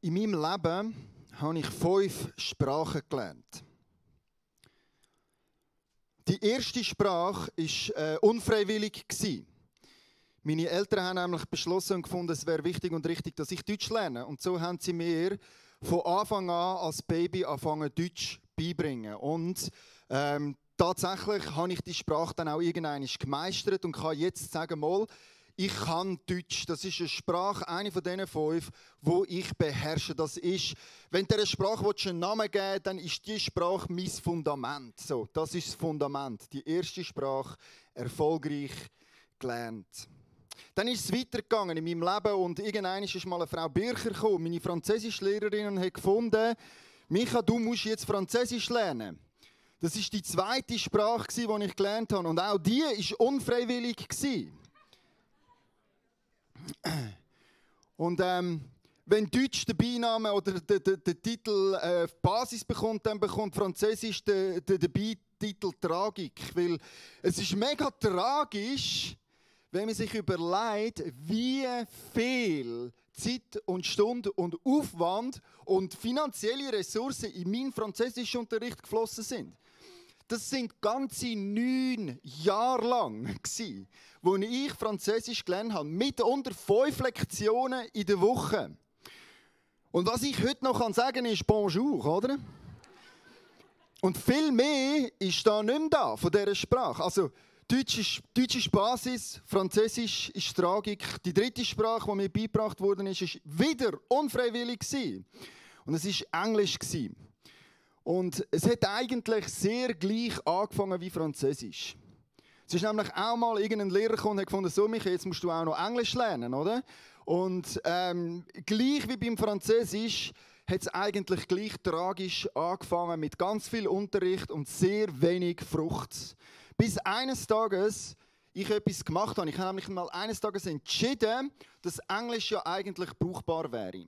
In meinem Leben habe ich 5 Sprachen gelernt. Die erste Sprache war unfreiwillig. Meine Eltern haben nämlich beschlossen und gefunden, es wäre wichtig und richtig, dass ich Deutsch lerne. Und so haben sie mir von Anfang an als Baby angefangen, Deutsch beibringen. Und tatsächlich habe ich die Sprache dann auch irgendwann gemeistert und kann jetzt sagen, mal, ich kann Deutsch. Das ist eine Sprache, eine von diesen 5, die ich beherrsche. Das ist, wenn du einer Sprache einen Namen geben willst, dann ist diese Sprache mein Fundament. So, das ist das Fundament. Die erste Sprache erfolgreich gelernt. Dann ist es weitergegangen in meinem Leben und irgendwann ist mal eine Frau Bircher gekommen, meine Französischlehrerin, und hat gefunden, Micha, du musst jetzt Französisch lernen. Das ist die zweite Sprache, die ich gelernt habe. Und auch die war unfreiwillig. Und wenn Deutsch den Beinamen oder den Titel Basis bekommt, dann bekommt Französisch den Beititel Tragik. Weil es ist mega tragisch, wenn man sich überlegt, wie viel Zeit und Stunde und Aufwand und finanzielle Ressourcen in meinen Französischunterricht geflossen sind. Das sind ganze 9 Jahre lang, wo ich Französisch gelernt habe, mit unter 5 Lektionen in der Woche. Und was ich heute noch sagen kann, ist Bonjour, oder? Und viel mehr ist da nicht mehr da von dieser Sprache. Also, Deutsch ist Basis, Französisch ist Tragik. Die dritte Sprache, die mir beigebracht wurde, ist wieder unfreiwillig. Und es war Englisch. Und es hat eigentlich sehr gleich angefangen wie Französisch. Es ist nämlich auch mal irgendein Lehrer gekommen und hat gefunden, so Michael, jetzt musst du auch noch Englisch lernen, oder? Und gleich wie beim Französisch hat es eigentlich gleich tragisch angefangen mit ganz viel Unterricht und sehr wenig Frucht. Bis eines Tages ich etwas gemacht habe. Ich habe nämlich mal eines Tages entschieden, dass Englisch ja eigentlich brauchbar wäre.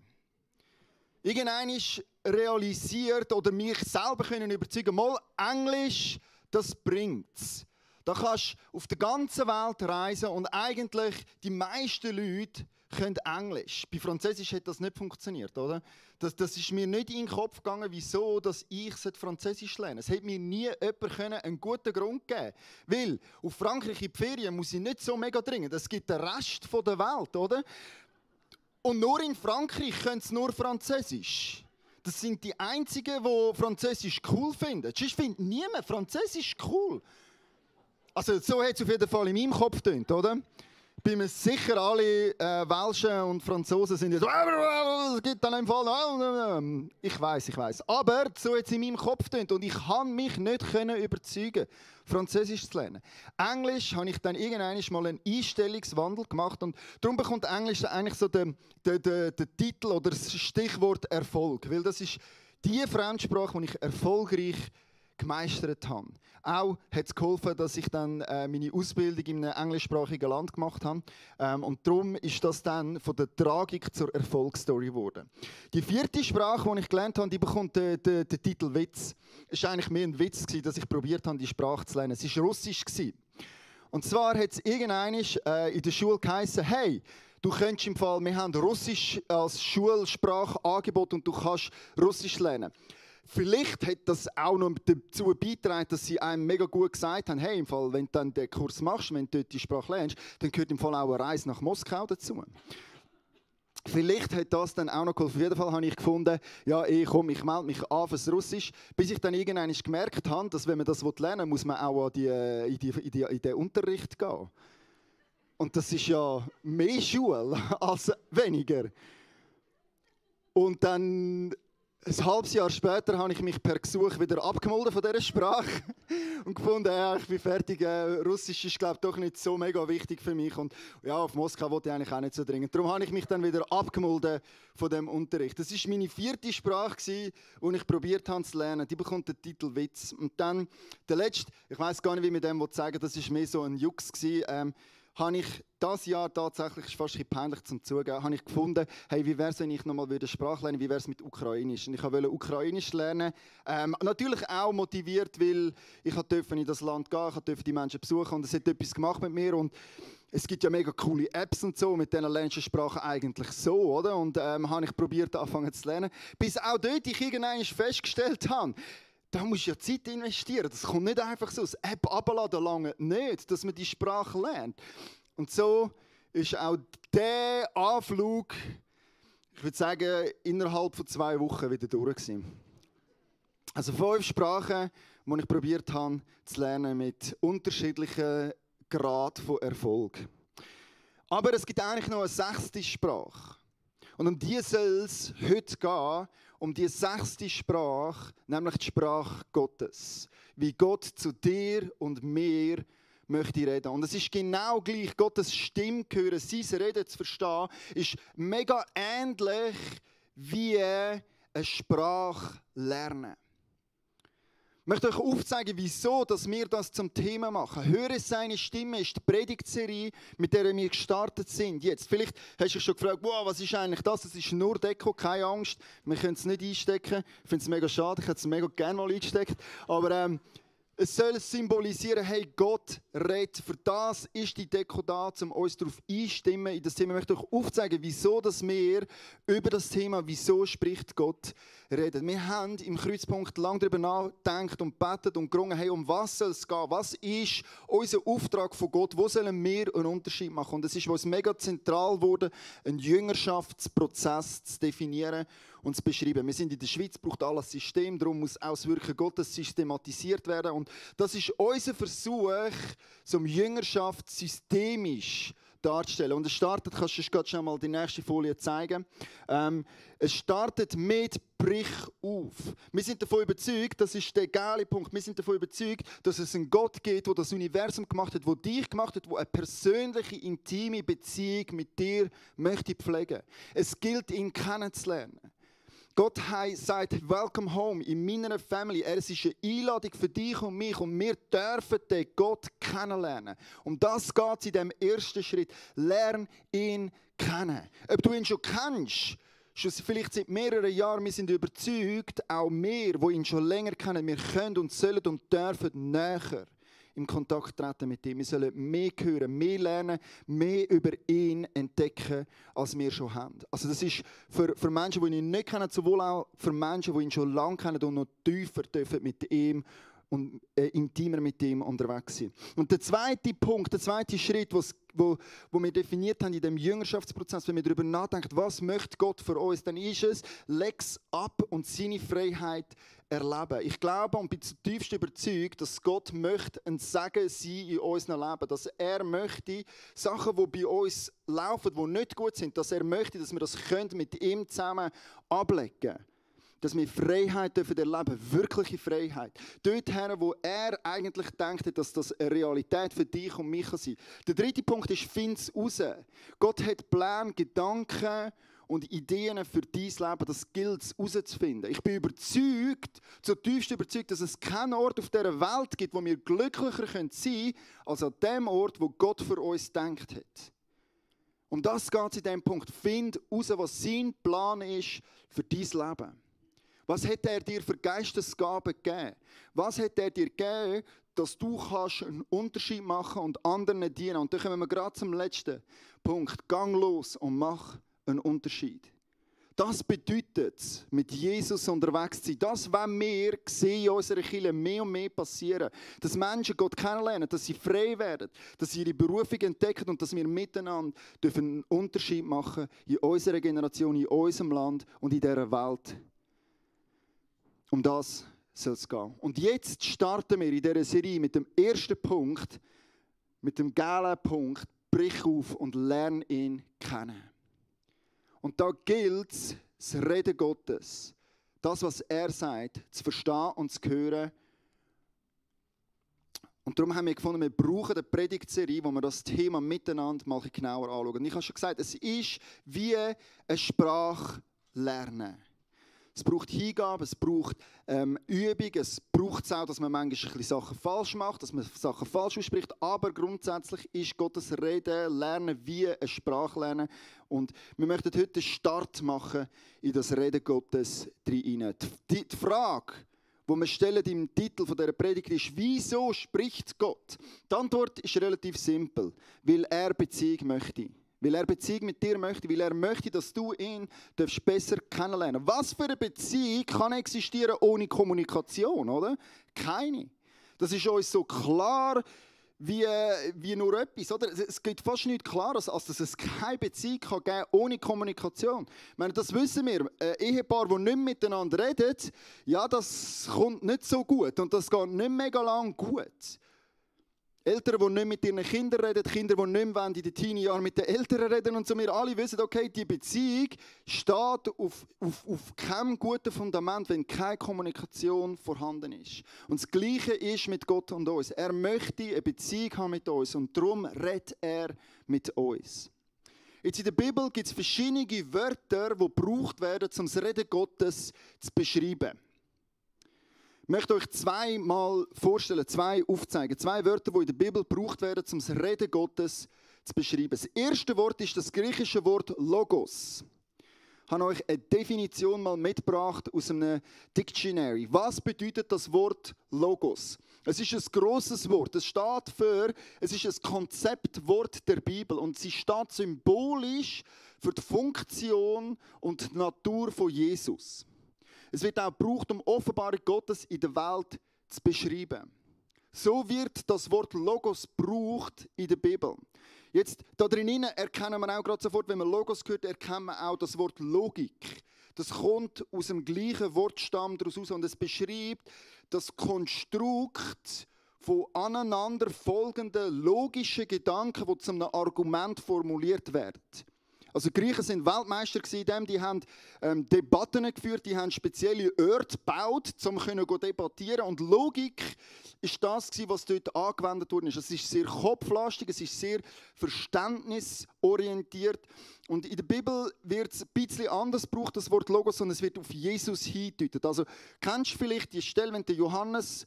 Irgendwann ist realisiert oder mich selber können überzeugen, mal Englisch, das bringt's. Da kannst du auf der ganzen Welt reisen und eigentlich die meisten Leute können Englisch. Bei Französisch hat das nicht funktioniert, oder? Das ist mir nicht in den Kopf gegangen, wieso dass ich Französisch lernen sollte. Es hat mir nie jemand einen guten Grund geben. Weil auf Frankreich in die Ferien muss ich nicht so mega dringend. Es gibt den Rest der Welt, oder? Und nur in Frankreich können sie nur Französisch. Das sind die Einzigen, die Französisch cool finden. Sonst findet niemand Französisch cool. Also so hat es auf jeden Fall in meinem Kopf getönt, oder? Ich bin mir sicher, alle Welschen und Franzosen sind jetzt es gibt dann einen Fall. Ich weiß. Aber so hat es in meinem Kopf getönt und ich kann mich nicht überzeugen, Französisch zu lernen. Englisch habe ich dann irgendwann mal einen Einstellungswandel gemacht und darum bekommt Englisch eigentlich so den Titel oder das Stichwort Erfolg, weil das ist die Fremdsprache, die ich erfolgreich gemeistert habe. Auch hat es geholfen, dass ich dann meine Ausbildung in einem englischsprachigen Land gemacht habe. Und darum ist das dann von der Tragik zur Erfolgsstory geworden. Die vierte Sprache, die ich gelernt habe, die bekommt den Titel Witz. Es war eigentlich mehr ein Witz, dass ich probiert habe, die Sprache zu lernen. Es war Russisch. Und zwar hat es irgendwann in der Schule geheißen, hey, du könntest im Fall, wir haben Russisch als Schulsprache angeboten und du kannst Russisch lernen. Vielleicht hat das auch noch dazu beigetragen, dass sie einem mega gut gesagt haben, hey, im Fall, wenn du dann den Kurs machst, wenn du dort die Sprache lernst, dann gehört im Fall auch eine Reise nach Moskau dazu. Vielleicht hat das dann auch noch geholfen. Auf jeden Fall habe ich gefunden, ja, ich melde mich an fürs Russisch, bis ich dann irgendwann gemerkt habe, dass wenn man das lernen will, muss man auch in den Unterricht gehen. Und das ist ja mehr Schule als weniger. Und dann ein halbes Jahr später habe ich mich per Gesuch wieder abgemolden von dieser Sprache und gefunden, ja, ich bin fertig. Russisch ist, glaube ich, doch nicht so mega wichtig für mich. Und ja, auf Moskau wollte ich eigentlich auch nicht so dringend. Darum habe ich mich dann wieder abgemolden von dem Unterricht. Das war meine 4. Sprache, die ich probiert habe zu lernen. Die bekommt den Titel Witz. Und dann der letzte, ich weiß gar nicht, wie ich dem sagen will, das war mehr so ein Jux. Habe ich dieses Jahr tatsächlich, ist fast ein bisschen peinlich zum Zugeben, habe ich gefunden, hey, wie wäre es, wenn ich nochmal eine Sprache lernen würde, wie wäre es mit Ukrainisch? Und ich wollte Ukrainisch lernen. Natürlich auch motiviert, weil ich durfte in das Land gehen, ich durfte die Menschen besuchen und es hat etwas gemacht mit mir. Und Es gibt ja mega coole Apps und so, mit denen lernst du Sprache eigentlich so, oder? Und habe ich probiert, anfangen zu lernen. Bis auch dort ich irgendwann festgestellt habe, da musst du ja Zeit investieren. Das kommt nicht einfach so. Das App runterladen lange nicht, dass man die Sprache lernt. Und so ist auch der Anflug, ich würde sagen, innerhalb von 2 Wochen wieder durch gewesen. Also 5 Sprachen, die ich probiert habe zu lernen mit unterschiedlichen Grad von Erfolg. Aber es gibt eigentlich noch eine 6. Sprache. Und um die soll es heute gehen, um die 6. Sprache, nämlich die Sprache Gottes. Wie Gott zu dir und mir möchte reden. Und es ist genau gleich, Gottes Stimme zu hören, sein Reden zu verstehen, ist mega ähnlich wie eine Sprache lernen. Ich möchte euch aufzeigen, wieso dass wir das zum Thema machen. Höre seine Stimme ist die Predigtserie, mit der wir gestartet sind. Jetzt, vielleicht hast du dich schon gefragt, wow, was ist eigentlich das? Das ist nur Deko, keine Angst. Wir können es nicht einstecken. Ich finde es mega schade, ich hätte es mega gerne mal eingesteckt. Aber es soll symbolisieren, hey, Gott redet. Für das ist die Deko da, um uns darauf einstimmen. In das Thema möchte ich euch aufzeigen, wieso dass wir über das Thema, wieso spricht Gott, reden. Wir haben im Kreuzpunkt lange darüber nachgedacht und gebetet und gerungen, hey, um was soll es gehen? Was ist unser Auftrag von Gott? Wo sollen wir einen Unterschied machen? Und es ist uns mega zentral geworden, einen Jüngerschaftsprozess zu definieren und zu beschreiben. Wir sind in der Schweiz, braucht alles System, darum muss auch das Wirken Gottes systematisiert werden. Und das ist unser Versuch, so eine Jüngerschaft systemisch darzustellen. Und es startet, kannst du gerade schon mal die nächste Folie zeigen. Es startet mit Brich auf. Wir sind davon überzeugt, das ist der geile Punkt, wir sind davon überzeugt, dass es einen Gott gibt, der das Universum gemacht hat, der dich gemacht hat, der eine persönliche, intime Beziehung mit dir möchte pflegen. Es gilt, ihn kennenzulernen. Gott sagt, welcome home in meiner Family. Es ist eine Einladung für dich und mich und wir dürfen den Gott kennenlernen. Um das geht es in diesem ersten Schritt. Lern ihn kennen. Ob du ihn schon kennst, schon vielleicht seit mehreren Jahren, wir sind überzeugt, auch wir, die ihn schon länger kennen, wir können und sollen und dürfen näher in Kontakt treten mit ihm. Wir sollen mehr hören, mehr lernen, mehr über ihn entdecken, als wir schon haben. Also das ist für Menschen, die ihn nicht kennen, sowohl auch für Menschen, die ihn schon lange kennen und noch tiefer dürfen mit ihm und intimer mit ihm unterwegs sind. Und der zweite Punkt, der zweite Schritt, wo wir definiert haben in dem Jüngerschaftsprozess, wenn wir darüber nachdenken, was möchte Gott für uns, dann ist es, leg's ab und seine Freiheit erleben. Ich glaube und bin zutiefst überzeugt, dass Gott möchte ein Segen sein in unserem Leben, dass er möchte Sachen, die bei uns laufen, die nicht gut sind, dass er möchte, dass wir das mit ihm zusammen ablegen können. Dass wir Freiheit erleben dürfen, wirkliche Freiheit. Dorthin, wo er eigentlich denkt, dass das eine Realität für dich und mich sein kann. Der dritte Punkt ist, find es raus. Gott hat Pläne, Gedanken und Ideen für dein Leben. Das gilt es herauszufinden. Ich bin überzeugt, zutiefst überzeugt, dass es keinen Ort auf dieser Welt gibt, wo wir glücklicher sein können, als an dem Ort, wo Gott für uns gedacht hat. Um das geht es in diesem Punkt. Find raus, was sein Plan ist für dein Leben. Was hat er dir für Geistesgaben gegeben? Was hat er dir gegeben, dass du einen Unterschied machen und anderen dienen? Und dann kommen wir gerade zum letzten Punkt. Gang los und mach einen Unterschied. Das bedeutet, mit Jesus unterwegs zu sein. Das wollen wir sehen in unserer Kirche mehr und mehr passieren. Dass Menschen Gott kennenlernen, dass sie frei werden, dass sie ihre Berufung entdecken und dass wir miteinander einen Unterschied machen in unserer Generation, in unserem Land und in dieser Welt. Um das soll es gehen. Und jetzt starten wir in dieser Serie mit dem ersten Punkt, mit dem geilen Punkt, brich auf und lerne ihn kennen. Und da gilt es, das Reden Gottes, das, was er sagt, zu verstehen und zu hören. Und darum haben wir gefunden, wir brauchen eine Predigtserie, wo wir das Thema miteinander mal genauer anschauen. Und ich habe schon gesagt, es ist wie eine Sprache lernen. Es braucht Hingabe, es braucht Übung, es braucht auch, dass man manchmal ein bisschen Sachen falsch macht, dass man Sachen falsch ausspricht, aber grundsätzlich ist Gottes Reden, Lernen wie eine Sprache lernen. Und wir möchten heute einen Start machen in das Reden Gottes hinein. Die Frage, wo wir stellen im Titel von dieser Predigt ist, wieso spricht Gott? Die Antwort ist relativ simpel, weil er Beziehung möchte. Weil er Beziehung mit dir möchte, weil er möchte, dass du ihn besser kennenlernen darfst. Was für eine Beziehung kann existieren ohne Kommunikation, oder? Keine. Das ist uns so klar wie nur etwas. Oder? Es gibt fast nichts Klares, als dass es keine Beziehung kann geben ohne Kommunikation. Ich meine, das wissen wir. Ein Ehepaar, das nicht miteinander redet, ja, das kommt nicht so gut und das geht nicht mega lang gut. Eltern, die nicht mit ihren Kindern reden, Kinder, die nicht mehr in den Teenie-Jahren mit den Eltern reden und so. Wir alle wissen, okay, die Beziehung steht auf keinem guten Fundament, wenn keine Kommunikation vorhanden ist. Und das Gleiche ist mit Gott und uns. Er möchte eine Beziehung haben mit uns und darum redet er mit uns. Jetzt in der Bibel gibt es verschiedene Wörter, die gebraucht werden, um das Reden Gottes zu beschreiben. Ich möchte euch zweimal vorstellen, aufzeigen. Zwei Wörter, die in der Bibel gebraucht werden, um das Reden Gottes zu beschreiben. Das erste Wort ist das griechische Wort Logos. Ich habe euch eine Definition mal mitgebracht aus einem Dictionary. Was bedeutet das Wort Logos? Es ist ein grosses Wort. Es ist ein Konzeptwort der Bibel und sie steht symbolisch für die Funktion und die Natur von Jesus. Es wird auch gebraucht, um Offenbarung Gottes in der Welt zu beschreiben. So wird das Wort Logos gebraucht in der Bibel. Jetzt, da drinnen erkennen wir auch gerade sofort, wenn man Logos hört, erkennen wir auch das Wort Logik. Das kommt aus dem gleichen Wortstamm daraus und es beschreibt das Konstrukt von aneinander folgenden logischen Gedanken, die zu einem Argument formuliert werden. Also die Griechen waren Weltmeister in dem, die haben Debatten geführt, die haben spezielle Orte gebaut, um zu debattieren. Und Logik ist das, was dort angewendet wurde. Es ist sehr kopflastig, es ist sehr verständnisorientiert. Und in der Bibel wird es ein bisschen anders gebraucht, das Wort Logos, und es wird auf Jesus hindeutet. Also kennst du vielleicht die Stelle, wenn du das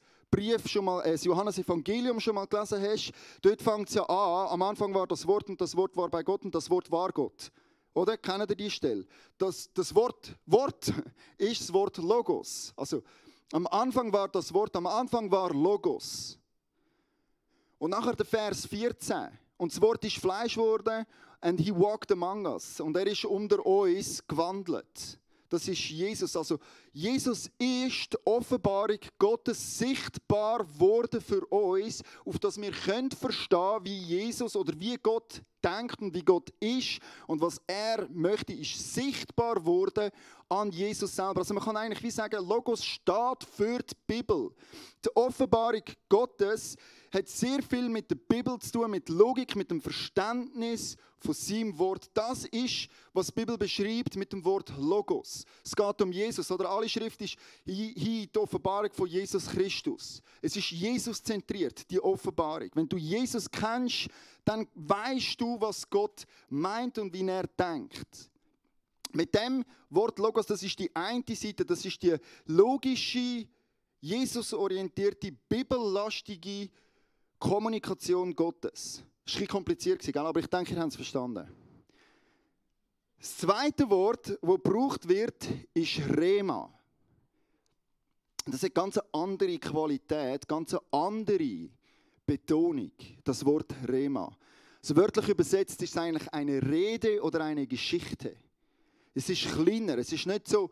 Johannes-Evangelium schon mal gelesen hast, dort fängt es ja an, am Anfang war das Wort und das Wort war bei Gott und das Wort war Gott. Oder? Kennt ihr die Stelle? Das Wort ist das Wort Logos. Also am Anfang war das Wort, am Anfang war Logos. Und nachher der Vers 14. Und das Wort ist Fleisch geworden, and he walked among us. Und er ist unter uns gewandelt. Das ist Jesus. Also Jesus ist die Offenbarung Gottes sichtbar worden für uns, auf das wir verstehen können, wie Jesus oder wie Gott denkt und wie Gott ist. Und was er möchte, ist sichtbar worden an Jesus selber. Also man kann eigentlich wie sagen, Logos steht für die Bibel. Die Offenbarung Gottes hat sehr viel mit der Bibel zu tun, mit Logik, mit dem Verständnis von seinem Wort. Das ist, was die Bibel beschreibt mit dem Wort Logos. Es geht um Jesus. Oder alle Schrift ist die Offenbarung von Jesus Christus. Es ist Jesus zentriert, die Offenbarung. Wenn du Jesus kennst, dann weißt du, was Gott meint und wie er denkt. Mit dem Wort Logos, das ist die eine Seite, das ist die logische, Jesus-orientierte, bibellastige Kommunikation Gottes. Das war ein bisschen kompliziert, aber ich denke, ihr habt es verstanden. Das zweite Wort, das gebraucht wird, ist Rema. Das hat eine ganz andere Qualität, ganz eine andere Betonung, das Wort Rema. Also wörtlich übersetzt ist es eigentlich eine Rede oder eine Geschichte. Es ist kleiner, es ist nicht so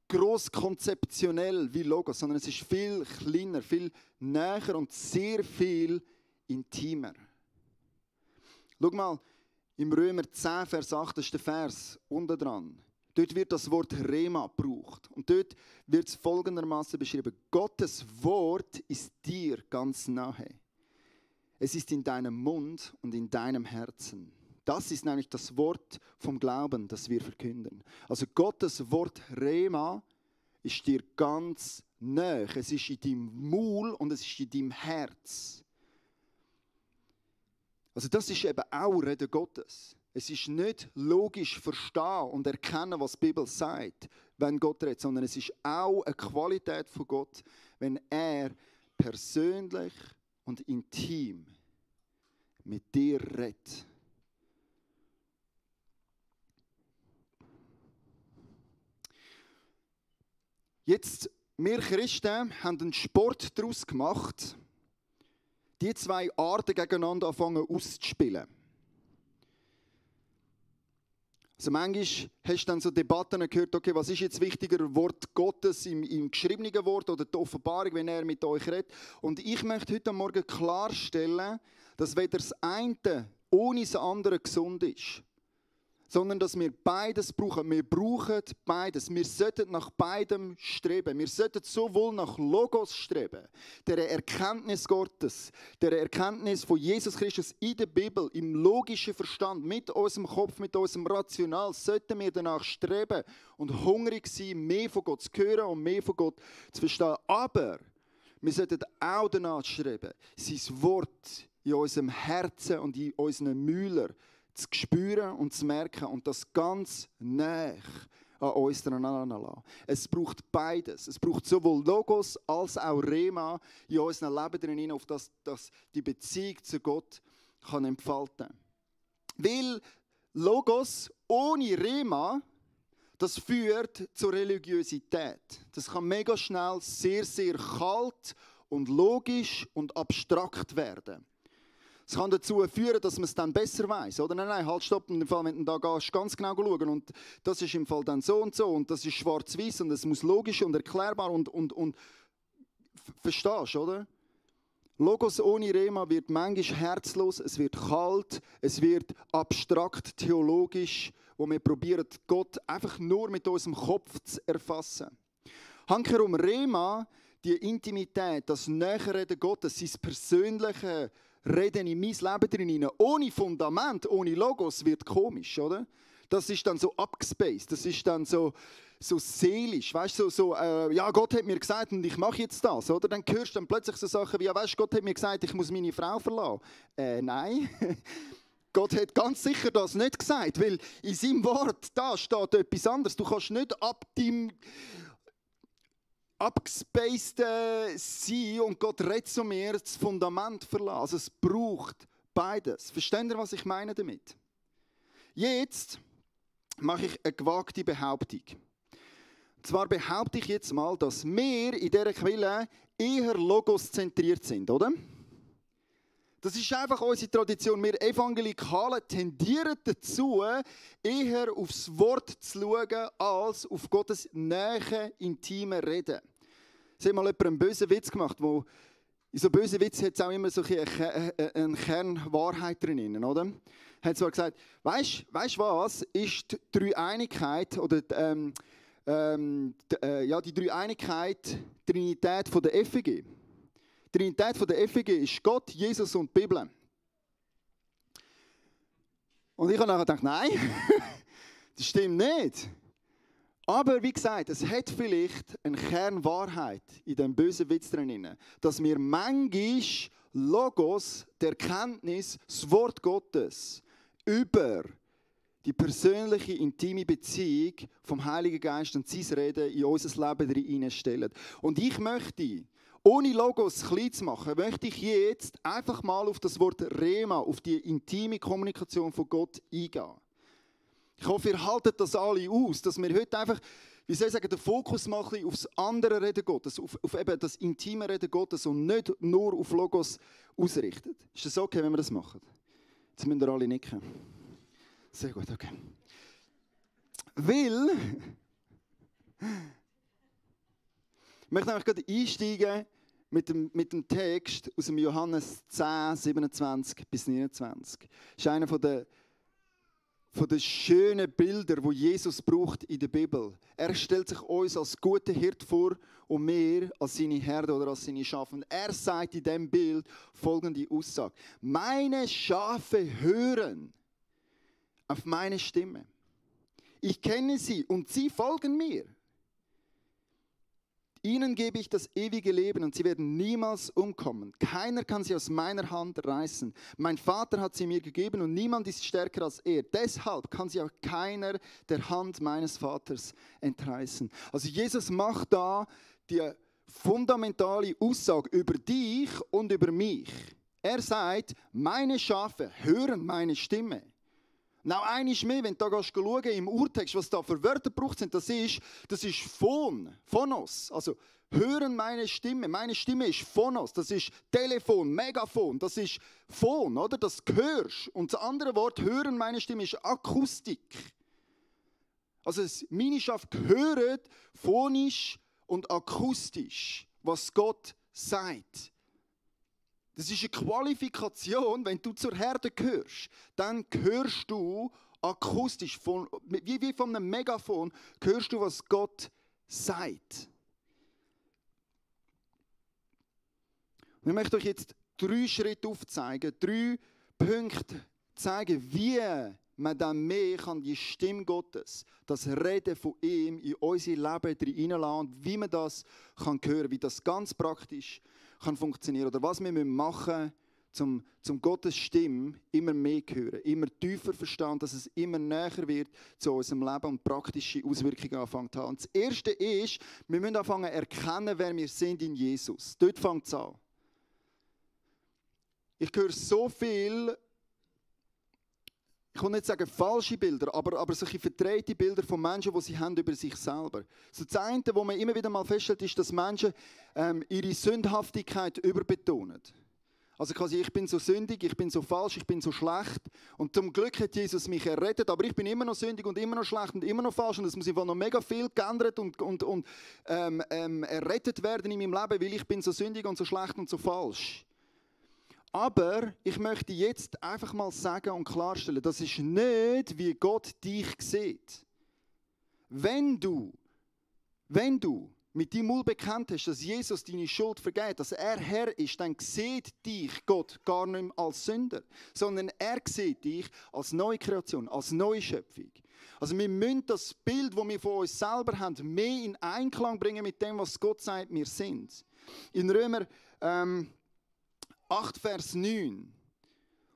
gross konzeptionell wie Logos, sondern es ist viel kleiner, viel näher und sehr viel intimer. Schau mal, im Römer 10, Vers 8, das ist der Vers unten dran. Dort wird das Wort Rema gebraucht. Und dort wird es folgendermaßen beschrieben. Gottes Wort ist dir ganz nahe. Es ist in deinem Mund und in deinem Herzen. Das ist nämlich das Wort vom Glauben, das wir verkünden. Also Gottes Wort Rema ist dir ganz nahe. Es ist in deinem Maul und es ist in deinem Herz. Also das ist eben auch Reden Gottes. Es ist nicht logisch verstehen und erkennen, was die Bibel sagt, wenn Gott redet, sondern es ist auch eine Qualität von Gott, wenn er persönlich und intim mit dir redet. Jetzt wir Christen haben einen Sport daraus gemacht, die zwei Arten gegeneinander anfangen auszuspielen. Also manchmal hast du dann so Debatten gehört, okay, was ist jetzt wichtiger, Wort Gottes im geschriebenen Wort oder die Offenbarung, wenn er mit euch redet. Und ich möchte heute Morgen klarstellen, dass weder das eine ohne das andere gesund ist, sondern dass wir beides brauchen. Wir brauchen beides. Wir sollten nach beidem streben. Wir sollten sowohl nach Logos streben, der Erkenntnis Gottes, der Erkenntnis von Jesus Christus in der Bibel, im logischen Verstand, mit unserem Kopf, mit unserem Rational, sollten wir danach streben und hungrig sein, mehr von Gott zu hören und mehr von Gott zu verstehen. Aber wir sollten auch danach streben, sein Wort in unserem Herzen und in unseren Mühlern zu spüren und zu merken und das ganz nah an uns dran lassen. Es braucht beides. Es braucht sowohl Logos als auch Rema in unserem Leben drin, auf das die Beziehung zu Gott kann entfalten. Weil Logos ohne Rema, das führt zur Religiosität. Das kann mega schnell sehr, sehr kalt und logisch und abstrakt werden. Es kann dazu führen, dass man es dann besser weiss. Oder? Nein, halt, stopp. Im Fall, wenn du da gehst, ganz genau schauen. Und das ist im Fall dann so und so. Und das ist schwarz-weiß und es muss logisch und erklärbar und verstehst du, oder? Logos ohne Rema wird manchmal herzlos, es wird kalt, es wird abstrakt, theologisch, wo wir probieren, Gott einfach nur mit unserem Kopf zu erfassen. Hankerum Rema, die Intimität, das Näherreden Gottes, sein persönliches Reden in mein Leben drin, ohne Fundament, ohne Logos, wird komisch, oder? Das ist dann so abgespaced, das ist dann so seelisch, weißt du, ja, Gott hat mir gesagt und ich mache jetzt das, oder? Dann hörst du dann plötzlich so Sachen wie, ja, weißt du, Gott hat mir gesagt, ich muss meine Frau verlassen. Nein, Gott hat ganz sicher das nicht gesagt, weil in seinem Wort, da steht etwas anderes. Du kannst nicht ab deinem abgespaceden sein und Gott redet zu mir, das Fundament verlassen. Also es braucht beides. Versteht ihr, was ich meine damit? Jetzt mache ich eine gewagte Behauptung. Und zwar behaupte ich jetzt mal, dass wir in dieser Quelle eher logoszentriert sind, oder? Das ist einfach unsere Tradition. Wir Evangelikalen tendieren dazu, eher aufs Wort zu schauen, als auf Gottes Nähe, intime Reden. Es hat mal jemand einen bösen Witz gemacht, wo in so bösen Witz hat es auch immer so einen Kern Wahrheit drin, oder? Er hat zwar gesagt, weißt du was, ist die Dreieinigkeit oder die Dreieinigkeit, Trinität von der FEG. Die Trinität von der FEG ist Gott, Jesus und die Bibel. Und ich habe nachher gedacht, nein, das stimmt nicht. Aber wie gesagt, es hat vielleicht eine Kernwahrheit in diesem bösen Witz drin, dass wir manchmal Logos, die Erkenntnis, das Wort Gottes über die persönliche, intime Beziehung vom Heiligen Geist und sein Reden in unser Leben hineinstellen. Und ich möchte, ohne Logos klein zu machen, möchte ich jetzt einfach mal auf das Wort Rema, auf die intime Kommunikation von Gott eingehen. Ich hoffe, ihr haltet das alle aus, dass wir heute einfach, wie soll ich sagen, den Fokus mal ein bisschen aufs andere Reden Gottes, auf eben das intime Reden Gottes und nicht nur auf Logos ausrichten. Ist das okay, wenn wir das machen? Jetzt müssen wir alle nicken. Sehr gut, okay. Weil, ich möchte nämlich gerade einsteigen mit dem Text aus dem Johannes 10, 27 bis 29. Das ist einer von den schönen Bilder, die Jesus braucht in der Bibel. Er stellt sich uns als guter Hirt vor und wir als seine Herde oder als seine Schafe. Und er sagt in diesem Bild folgende Aussage: Meine Schafe hören auf meine Stimme. Ich kenne sie und sie folgen mir. Ihnen gebe ich das ewige Leben und sie werden niemals umkommen. Keiner kann sie aus meiner Hand reißen. Mein Vater hat sie mir gegeben und niemand ist stärker als er. Deshalb kann sie auch keiner der Hand meines Vaters entreißen. Also Jesus macht da die fundamentale Aussage über dich und über mich. Er sagt, meine Schafe hören meine Stimme. Noch einmal mehr, wenn du da schauen im Urtext, was da für Wörter gebraucht sind, das ist Phon, Phonos, also hören meine Stimme. Meine Stimme ist Phonos, das ist Telefon, Megafon, das ist Phon, oder? Das hörst. Und das andere Wort, hören meine Stimme, ist Akustik. Also meine Schaft hört phonisch und akustisch, was Gott sagt. Das ist eine Qualifikation, wenn du zur Herde gehörst, dann hörst du akustisch, wie von einem Megafon, hörst du, was Gott sagt. Und ich möchte euch jetzt 3 Schritte aufzeigen, 3 Punkte zeigen, wie man dann mehr kann die Stimme Gottes, das Reden von ihm in unser Leben hineinlassen und wie man das kann hören, wie das ganz praktisch kann funktionieren oder was wir machen müssen, zum Gottes Stimme immer mehr hören, immer tiefer verstehen, dass es immer näher wird zu unserem Leben und praktische Auswirkungen anfangen zu haben. Und das Erste ist, wir müssen anfangen zu erkennen, wer wir sind in Jesus. Dort fängt es an. Ich höre so viel, ich will nicht sagen falsche Bilder, aber solche verdrehte Bilder von Menschen, die sie haben über sich selber. So das eine, was man immer wieder mal feststellt, ist, dass Menschen ihre Sündhaftigkeit überbetonen. Also quasi, ich bin so sündig, ich bin so falsch, ich bin so schlecht. Und zum Glück hat Jesus mich errettet, aber ich bin immer noch sündig und immer noch schlecht und immer noch falsch. Und es muss einfach noch mega viel geändert und errettet werden in meinem Leben, weil ich bin so sündig und so schlecht und so falsch. Aber ich möchte jetzt einfach mal sagen und klarstellen, das ist nicht, wie Gott dich sieht. Wenn du mit deinem Mund bekannt hast, dass Jesus deine Schuld vergeht, dass er Herr ist, dann sieht dich Gott gar nicht mehr als Sünder, sondern er sieht dich als neue Kreation, als neue Schöpfung. Also wir müssen das Bild, das wir von uns selber haben, mehr in Einklang bringen mit dem, was Gott sagt, wir sind. In Römer 8, Vers 9.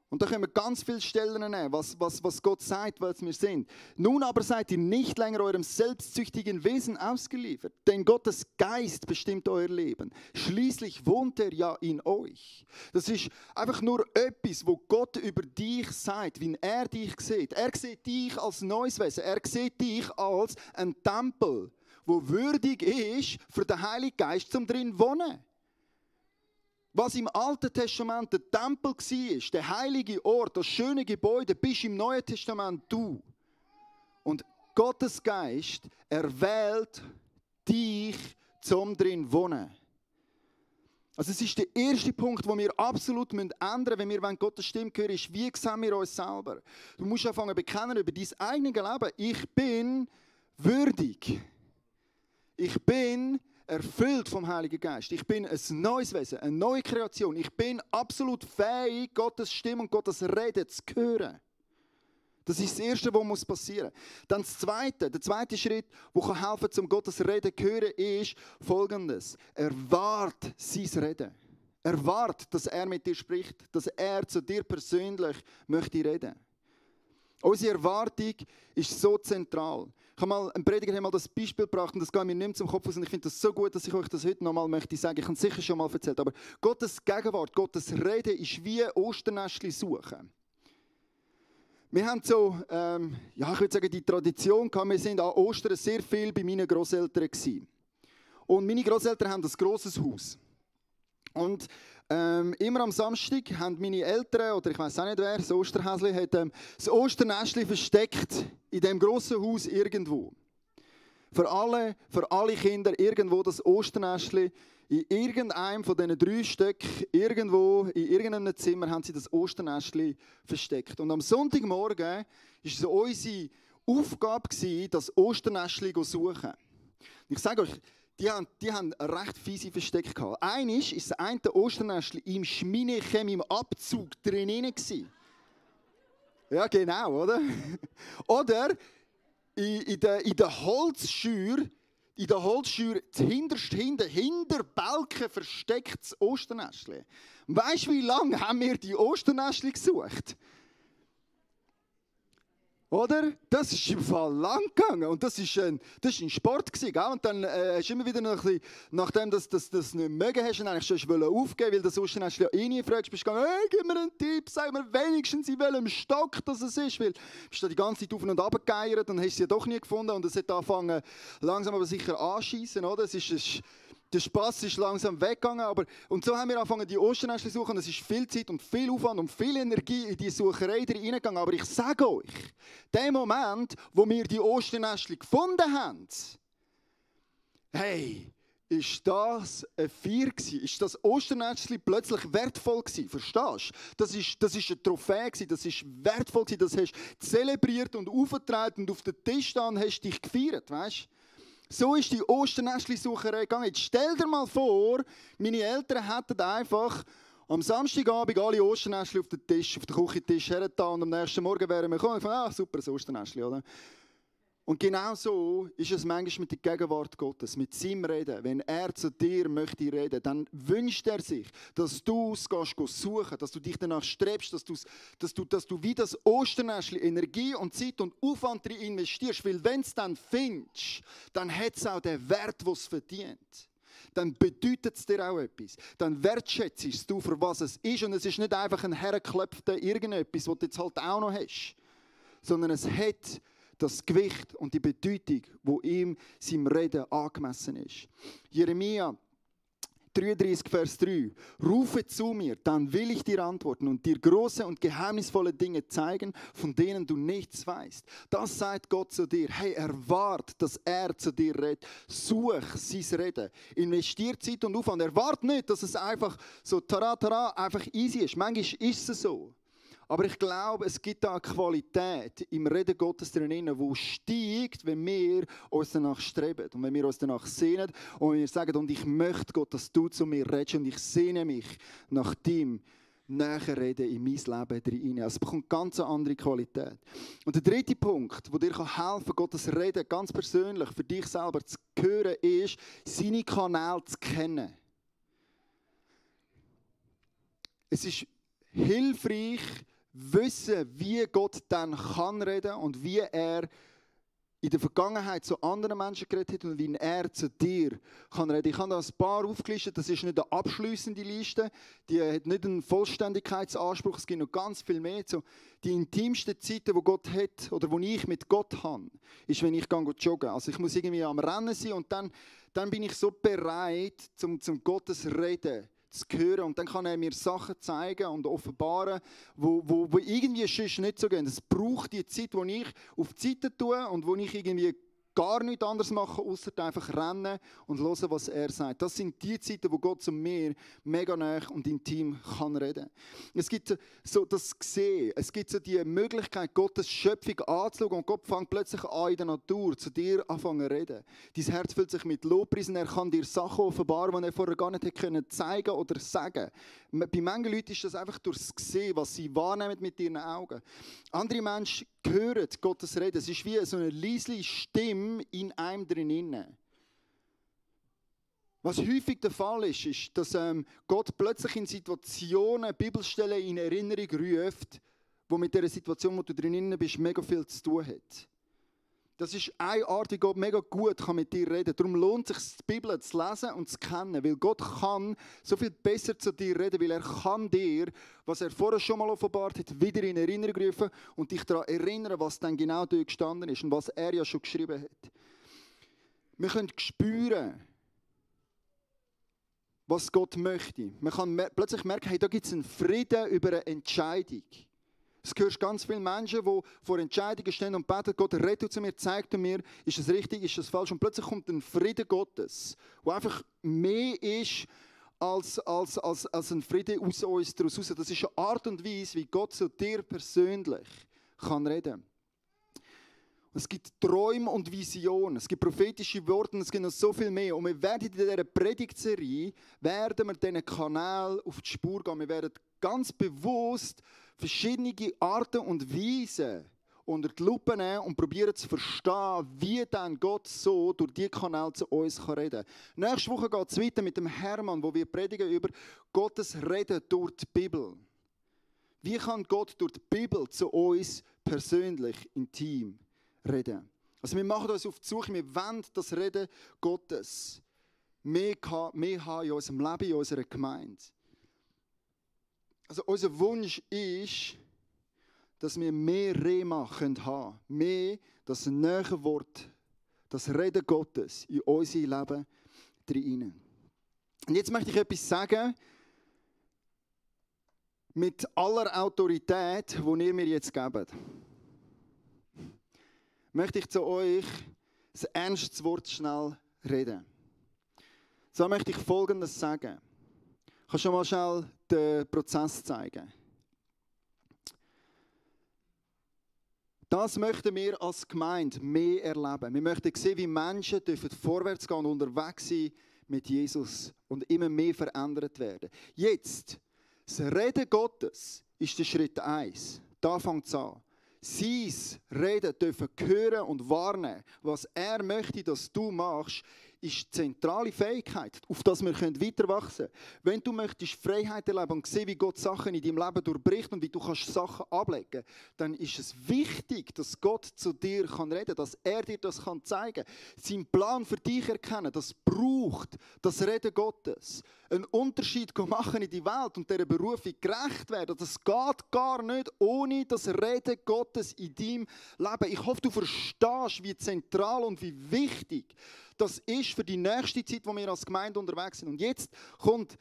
Und da können wir ganz viele Stellen nehmen, was Gott sagt, was wir sind. Nun aber seid ihr nicht länger eurem selbstsüchtigen Wesen ausgeliefert, denn Gottes Geist bestimmt euer Leben. Schließlich wohnt er ja in euch. Das ist einfach nur etwas, wo Gott über dich sagt, wie er dich sieht. Er sieht dich als neues Wesen. Er sieht dich als ein Tempel, wo würdig ist, für den Heiligen Geist zum drin wohnen. Was im Alten Testament der Tempel war, der heilige Ort, das schöne Gebäude, bist im Neuen Testament du. Und Gottes Geist erwählt dich zum drin wohnen. Also es ist der erste Punkt, den wir absolut ändern müssen, wenn wir Gottes Stimme hören, ist, wie sehen wir uns selber? Du musst anfangen zu bekennen über dein eigenes Leben. Ich bin würdig. Ich bin erfüllt vom Heiligen Geist. Ich bin ein neues Wesen, eine neue Kreation. Ich bin absolut fähig, Gottes Stimme und Gottes Reden zu hören. Das ist das Erste, was passieren muss. Dann der zweite Schritt, der helfen kann, um Gottes Reden zu hören, ist Folgendes. Erwarte sein Reden. Erwarte, dass er mit dir spricht, dass er zu dir persönlich möchte reden. Unsere Erwartung ist so zentral. Ein Prediger hat mal das Beispiel gebracht und das geht mir nicht mehr zum Kopf aus und ich finde das so gut, dass ich euch das heute nochmal möchte sagen. Ich habe es sicher schon mal erzählt, aber Gottes Gegenwart, Gottes Reden ist wie Osternestchen suchen. Wir haben so, ich würde sagen, die Tradition gehabt, wir sind an Ostern sehr viel bei meinen Grosseltern gewesen. Und meine Grosseltern haben ein grosses Haus. Und immer am Samstag haben meine Eltern, oder ich weiß auch nicht wer, das Osterhäsli, hat das Osternestchen versteckt in diesem grossen Haus irgendwo. Für alle Kinder irgendwo das Osternestchen, in irgendeinem von diesen 3 Stöcken, irgendwo in irgendeinem Zimmer haben sie das Osternestchen versteckt. Und am Sonntagmorgen war es unsere Aufgabe, das Osternestchen zu suchen. Ich sage euch, die haben recht fiese Verstecke gehabt. Einmal war das eine Osternestchen im Schminechem im Abzug drin. Ja, genau, oder? Oder in der Holzschür, hinter Balken versteckt das Osternestchen. Weißt du, wie lange haben wir die Osternestchen gesucht? Oder? Das ist im Fall lang gegangen. Und das ist ein Sport gewesen, gell? Und dann hast du immer wieder noch ein bisschen, nachdem du das nicht mögen hast, und eigentlich schon aufgeben, weil du sonst hast du ja nie fragst, bist du gegangen, hey, gib mir einen Tipp, sag mir wenigstens in welchem Stock das es ist. Weil du bist da die ganze Zeit auf und ab gegeiert und hast sie ja doch nie gefunden. Und es hat angefangen, langsam aber sicher anschießen, oder? Der Spass ist langsam weggegangen, und so haben wir angefangen, die Osternestchen zu suchen. Es ist viel Zeit und viel Aufwand und viel Energie in die Sucherei reingegangen. Aber ich sage euch, der Moment, wo wir die Osternestchen gefunden haben, hey, ist das ein Feier gewesen? Ist das Osternestchen plötzlich wertvoll gewesen? Verstehst du? Das ist eine Trophäe gewesen, das ist wertvoll gewesen, das hast du zelebriert und aufgetragen und auf den Tisch dann hast dich gefeiert, weißt du? So ist die Osternestli-Sucherei gegangen. Jetzt stell dir mal vor, meine Eltern hätten einfach am Samstagabend alle Osternestli auf den Tisch, auf den Küchentisch hergetan und am nächsten Morgen wären wir gekommen und gesagt, super, ein Osternestli, oder? Und genau so ist es manchmal mit der Gegenwart Gottes, mit seinem Reden. Wenn er zu dir möchte reden, dann wünscht er sich, dass du es suchen, dass du dich danach strebst, dass du wie das Osternestli Energie und Zeit und Aufwand drin investierst. Weil wenn es dann findest, dann hat es auch den Wert, den es verdient. Dann bedeutet es dir auch etwas. Dann wertschätzt du, für was es ist. Und es ist nicht einfach ein hergeklopfter irgendetwas, was du jetzt halt auch noch hast. Sondern es hat das Gewicht und die Bedeutung, wo ihm seinem Reden angemessen ist. Jeremia 33, Vers 3. Rufe zu mir, dann will ich dir antworten und dir große und geheimnisvolle Dinge zeigen, von denen du nichts weißt. Das sagt Gott zu dir. Hey, erwart, dass er zu dir redet. Such sein Reden. Investier Zeit und Aufwand. Erwart nicht, dass es einfach so einfach easy ist. Manchmal ist es so. Aber ich glaube, es gibt da eine Qualität im Reden Gottes drin, die steigt, wenn wir uns danach streben und wenn wir uns danach sehnen und wenn wir sagen, und ich möchte Gott, dass du zu mir redest und ich sehne mich nach dem näher reden in mein Leben drin. Also es bekommt ganz eine andere Qualität. Und der dritte Punkt, der dir helfen kann, Gottes Reden ganz persönlich für dich selber zu hören, ist, seine Kanäle zu kennen. Es ist hilfreich, wissen, wie Gott dann kann reden und wie er in der Vergangenheit zu anderen Menschen geredet hat und wie er zu dir kann reden. Ich habe da ein paar aufgelistet, das ist nicht eine abschliessende Liste, die hat nicht einen Vollständigkeitsanspruch, es gibt noch ganz viel mehr. So, die intimsten Zeiten, die Gott hat oder die ich mit Gott habe, ist, wenn ich joggen. Also ich muss irgendwie am Rennen sein und dann bin ich so bereit, zum Gottes Reden zu hören und dann kann er mir Sachen zeigen und offenbaren, wo irgendwie sonst nicht so gehen. Es braucht die Zeit, wo ich auf die Seite tue und wo ich irgendwie gar nichts anderes mache, außer einfach rennen und hören, was er sagt. Das sind die Zeiten, wo Gott zu mir mega nah und intim kann reden. Es gibt so das Sehen, es gibt so die Möglichkeit, Gottes Schöpfung anzuschauen und Gott fängt plötzlich an in der Natur zu dir anfangen zu reden. Dein Herz füllt sich mit Lobpreisen, er kann dir Sachen offenbaren, die er vorher gar nicht hätte zeigen oder sagen. Bei manchen Leuten ist das einfach durchs Sehen, was sie wahrnehmen mit ihren Augen. Andere Menschen hören Gottes Reden. Es ist wie so eine leise Stimme in einem drinnen. Was häufig der Fall ist, ist, dass Gott plötzlich in Situationen Bibelstellen in Erinnerung ruft, die mit der Situation, wo du drinnen bist, mega viel zu tun hat. Das ist eine Art, wie Gott mega gut mit dir reden kann. Darum lohnt es sich, die Bibel zu lesen und zu kennen. Weil Gott kann so viel besser zu dir reden, weil er kann dir, was er vorher schon mal offenbart hat, wieder in Erinnerung rufen und dich daran erinnern, was dann genau dort gestanden ist und was er ja schon geschrieben hat. Wir können spüren, was Gott möchte. Man kann plötzlich merken, hey, da gibt es einen Frieden über eine Entscheidung. Es hörst ganz viele Menschen, die vor Entscheidungen stehen und beten, Gott, rette zu mir, zeig mir, ist es richtig, ist es falsch. Und plötzlich kommt ein Frieden Gottes, der einfach mehr ist als ein Frieden aus uns daraus raus. Das ist eine Art und Weise, wie Gott zu dir persönlich kann reden. Es gibt Träume und Visionen, es gibt prophetische Worte und es gibt noch so viel mehr. Und wir werden in dieser Predigtserie diesen Kanal auf die Spur gehen. Wir werden ganz bewusst verschiedene Arten und Weisen unter die Lupe nehmen und probieren zu verstehen, wie dann Gott so durch diesen Kanal zu uns reden kann. Nächste Woche geht es weiter mit dem Hermann, wo wir predigen über Gottes Reden durch die Bibel. Wie kann Gott durch die Bibel zu uns persönlich, intim reden. Also wir machen uns auf die Suche, wir wollen das Reden Gottes mehr haben in unserem Leben, in unserer Gemeinde. Also unser Wunsch ist, dass wir mehr Rema haben können. Mehr das nähere Wort, das Reden Gottes in unser Leben hinein. Und jetzt möchte ich etwas sagen, mit aller Autorität, die ihr mir jetzt gebt. Möchte ich zu euch ein ernstes Wort schnell reden. So möchte ich Folgendes sagen. Ich kann schon mal schnell den Prozess zeigen. Das möchten wir als Gemeinde mehr erleben. Wir möchten sehen, wie Menschen vorwärts gehen und unterwegs sein mit Jesus und immer mehr verändert werden. Jetzt, das Reden Gottes ist der Schritt 1. Da fängt es an. Sein Reden dürfen hören und wahrnehmen. Was er möchte, dass du machst, ist die zentrale Fähigkeit, auf das wir weiter wachsen können. Wenn du möchtest Freiheit erleben und sehen, wie Gott Sachen in deinem Leben durchbricht und wie du kannst Sachen ablegen, dann ist es wichtig, dass Gott zu dir kann reden, dass er dir das kann zeigen. Seinen Plan für dich erkennen, das braucht das Reden Gottes. Einen Unterschied machen in die Welt und dieser Berufung gerecht werden, das geht gar nicht ohne das Reden Gottes in deinem Leben. Ich hoffe, du verstehst, wie zentral und wie wichtig das ist für die nächste Zeit, wo wir als Gemeinde unterwegs sind. Und jetzt kommt,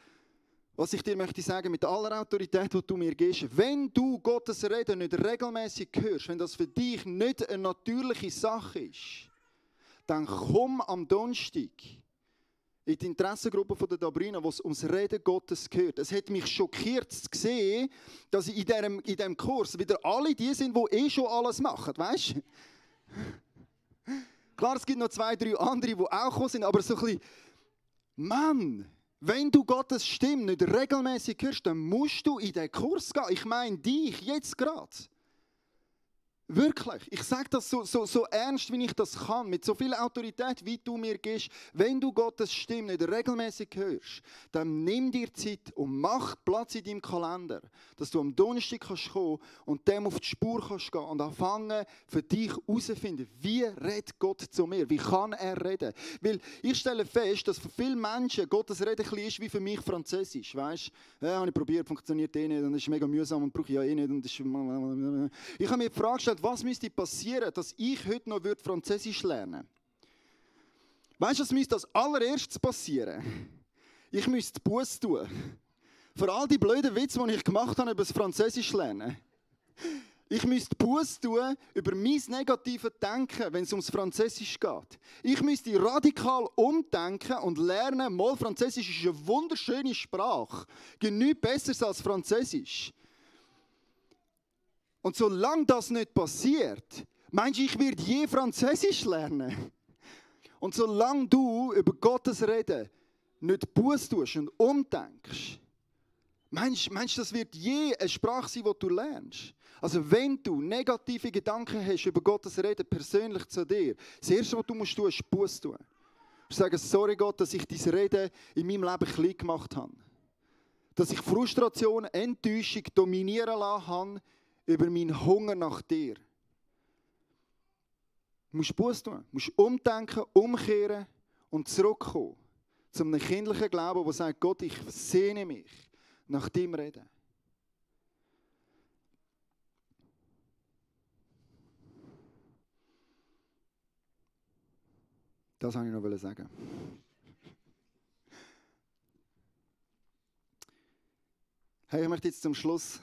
was ich dir möchte sagen, mit aller Autorität, die du mir gibst. Wenn du Gottes Reden nicht regelmäßig hörst, wenn das für dich nicht eine natürliche Sache ist, dann komm am Donnerstag in die Interessengruppe von der Dabrina, wo es ums Reden Gottes geht. Es hat mich schockiert zu sehen, dass in diesem Kurs wieder alle die sind, die schon alles machen. Weißt du? Klar, es gibt noch 2, 3 andere, die auch gekommen sind, aber so ein bisschen, Mann, wenn du Gottes Stimme nicht regelmäßig hörst, dann musst du in den Kurs gehen. Ich meine dich, jetzt gerade. Wirklich, ich sage das so ernst, wie ich das kann, mit so viel Autorität, wie du mir gibst. Wenn du Gottes Stimme nicht regelmäßig hörst, dann nimm dir Zeit und mach Platz in deinem Kalender, dass du am Donnerstag kannst kommen und dem auf die Spur kannst gehen und anfangen, für dich herauszufinden, wie redet Gott zu mir, wie kann er reden. Weil ich stelle fest, dass für viele Menschen Gottes Reden ein bisschen ist wie für mich Französisch. Weißt du, ja, habe ich probiert, funktioniert eh nicht und das ist mega mühsam und brauche ich ja eh nicht. Und das ist ich habe mir die Frage gestellt, was müsste passieren, dass ich heute noch Französisch lernen würde? Weißt du, was müsste als allererstes passieren? Ich müsste Buß tun. Für all die blöden Witze, die ich gemacht habe über das Französisch lernen. Ich müsste Buß tun über mein negatives Denken, wenn es ums Französisch geht. Ich müsste radikal umdenken und lernen, mal Französisch ist eine wunderschöne Sprache. Genügt besser als Französisch. Und solange das nicht passiert, meinst du, ich werde je Französisch lernen? Und solange du über Gottes Reden nicht Buß tust und umdenkst, meinst du, das wird je eine Sprache sein, die du lernst? Also wenn du negative Gedanken hast über Gottes Reden persönlich zu dir, das Erste, was du tun musst, ist Buß tun. Du sagst, sorry Gott, dass ich dein Reden in meinem Leben klein gemacht habe. Dass ich Frustration, Enttäuschung dominieren lassen habe, über meinen Hunger nach dir. Du musst Buß tun, du musst umdenken, umkehren und zurückkommen zu einem kindlichen Glauben, der sagt, Gott, ich sehne mich nach deinem Reden. Das wollte ich noch sagen. Hey, ich möchte jetzt zum Schluss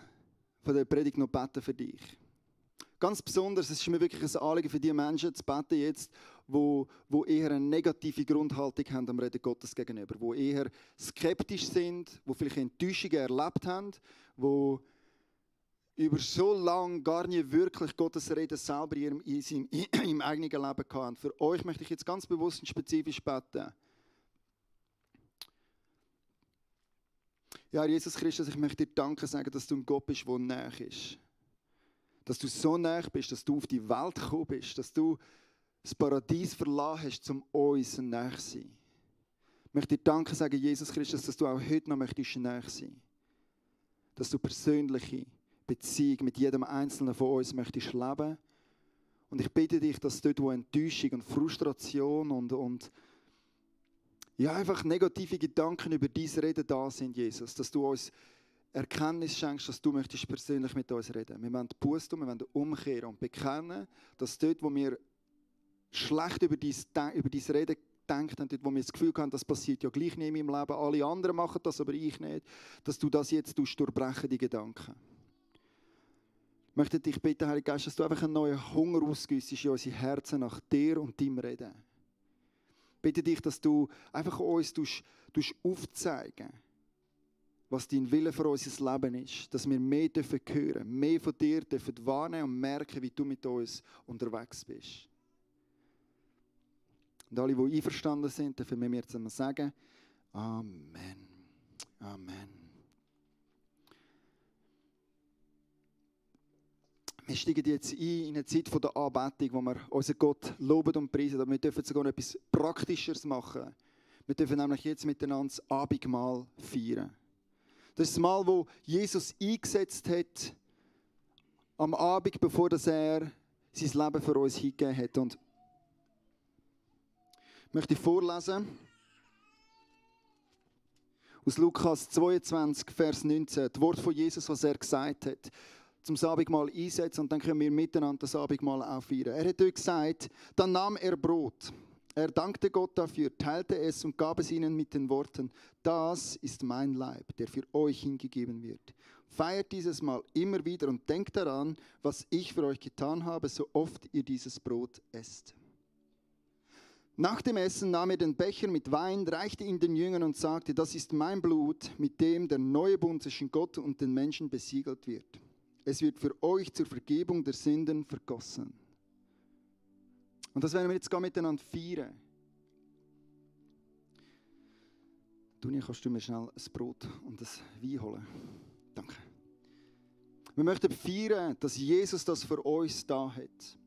von der Predigt noch beten für dich. Ganz besonders, es ist mir wirklich ein Anliegen für die Menschen zu beten jetzt, die eher eine negative Grundhaltung haben am Reden Gottes gegenüber, die eher skeptisch sind, die vielleicht Enttäuschungen erlebt haben, die über so lange gar nicht wirklich Gottes Reden selber in ihrem eigenen Leben hatten. Für euch möchte ich jetzt ganz bewusst und spezifisch beten. Ja, Jesus Christus, ich möchte dir Danke sagen, dass du ein Gott bist, der nahe ist. Dass du so nahe bist, dass du auf die Welt gekommen bist, dass du das Paradies verlassen hast, um uns nahe zu sein. Ich möchte dir Danke sagen, Jesus Christus, dass du auch heute noch möchtest nahe sein. Dass du persönliche Beziehung mit jedem Einzelnen von uns möchtest leben. Und ich bitte dich, dass dort, wo Enttäuschung und Frustration und ja, einfach negative Gedanken über dein Reden da sind, Jesus, dass du uns Erkenntnis schenkst, dass du möchtest persönlich mit uns reden. Wir wollen Buße tun, wir wollen umkehren und bekennen, dass dort, wo wir schlecht über dein Reden denkt haben, dort, wo wir das Gefühl haben, das passiert ja gleich nicht in meinem Leben, alle anderen machen das, aber ich nicht, dass du das jetzt durchbrechen, die Gedanken. Ich möchte dich bitten, Heiliger Geist, dass du einfach einen neuen Hunger ausgüssest in unsere Herzen nach dir und deinem Reden. Ich bitte dich, dass du einfach uns aufzeigen, was dein Wille für unser Leben ist, dass wir mehr hören dürfen, mehr von dir dürfen wahrnehmen und merken, wie du mit uns unterwegs bist. Und alle, die einverstanden sind, dürfen wir mir zusammen sagen, Amen. Amen. Wir steigen jetzt ein in eine Zeit der Anbetung, wo wir unseren Gott loben und preisen, aber wir dürfen sogar noch etwas Praktischeres machen. Wir dürfen nämlich jetzt miteinander das Abendmahl feiern. Das ist das Mal, wo Jesus eingesetzt hat, am Abend, bevor er sein Leben für uns hingegeben hat. Und ich möchte vorlesen aus Lukas 22, Vers 19, das Wort von Jesus, was er gesagt hat, zum Abendmahl einsetzen und dann können wir miteinander das Abendmahl auch feiern. Er hat dort gesagt, dann nahm er Brot. Er dankte Gott dafür, teilte es und gab es ihnen mit den Worten, das ist mein Leib, der für euch hingegeben wird. Feiert dieses Mal immer wieder und denkt daran, was ich für euch getan habe, so oft ihr dieses Brot esst. Nach dem Essen nahm er den Becher mit Wein, reichte ihn den Jüngern und sagte, das ist mein Blut, mit dem der neue Bund zwischen Gott und den Menschen besiegelt wird. Es wird für euch zur Vergebung der Sünden vergossen. Und das werden wir jetzt miteinander feiern. Toni, kannst du mir schnell ein Brot und ein Wein holen? Danke. Wir möchten feiern, dass Jesus das für uns da hat.